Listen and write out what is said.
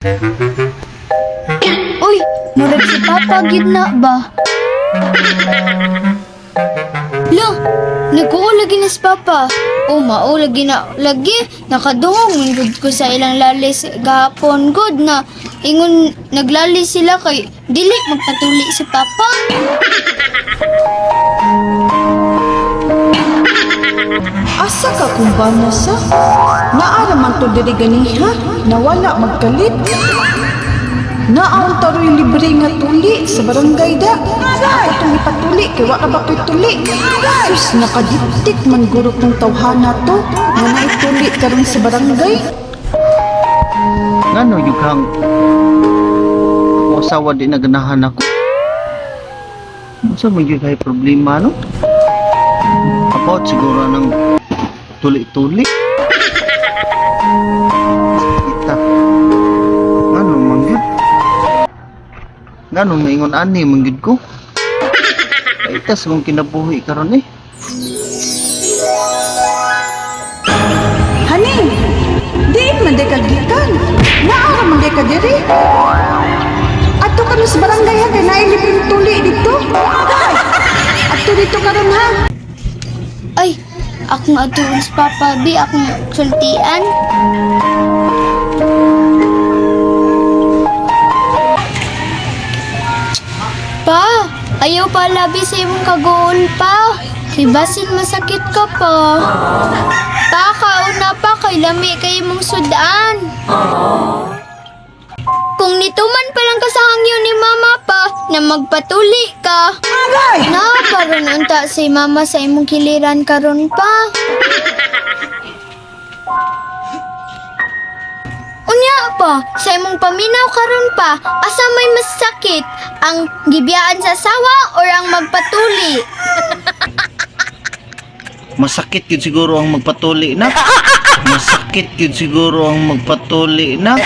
Uy, murag si Papa gyud na ba? Lo, nagkuo lagi na si Papa. O mao lagi na lagi nakadungog man gud ko sa ilang lalis gahapon gud na ingon naglalis sila kay dili magpatuli si Papa. Asa ka kung ba sa? Naara man to diri ganiha, nawala magkalit. Naon taroy libre nga tuli sa barangay da. Ako tong ipatuli kay wa ka ba ko'y tuli. Sus, nakaditik man guro kong tawhana to nga naituli karon sa barangay. Ngano yughang ako asawa di naganahan ako. Unsa man gyud kay problema, no? About siguro ng tuli-tuli. Kita. Ngano man gyud? Ngano maingon ani man gyud ko? Kaitas mong kinabuhi karon eh. Hani, diin man di ka gikan. Naara man di ka diri. Adto ka sa barangay ha kay naay libreng tuli dito. Adto dito karon ha. Ay, akong atuon si Papa B, akong sultian. Pa, ayaw pa labi sa imong kagool pa. Kay basin masakit ka pa. Pa, kauna pa kay lami kay imong sudan. Kung nituman pa lang ka sa hangyo ni Mama pa, na magpatuli ka. Na, karon unta si Mama sa imong kiliran karon pa. Unya pa, sa imong paminaw karon pa, asa may mas sakit, ang gibiyaan sa sawa or ang magpatuli? Masakit yun siguro ang magpatuli na. Masakit yun siguro ang magpatuli na.